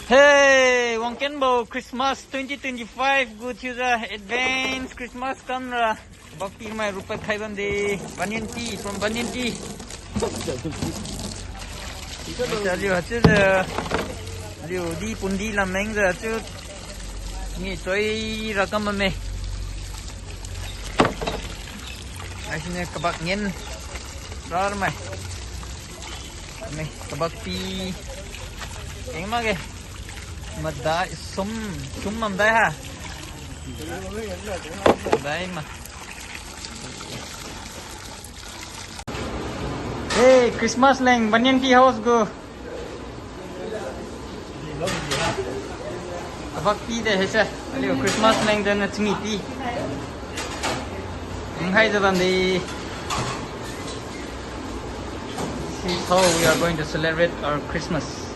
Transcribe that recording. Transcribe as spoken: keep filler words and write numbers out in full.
Hey, wangkenbo Christmas twenty twenty-five gu thiujiu advance Christmas kamra. Kabak pi mai rupai khai bamde, Banyan Tea from Banyan Tea. Aliu hachiujiu, aliu di pundi lamengjiu chiu. Ni choi ra kam bamme. Aisiniu kabak ngen. Rar mai. Ni kabak pi. Keng makge. Madai sum, sum madai ha. Madai ma. Hey, Christmas leng Banyan Tea House gu. Kabak pi de haise. Aliu Christmas leng de na chimi pi. Ngai jabam de. This is how we are going to celebrate our Christmas.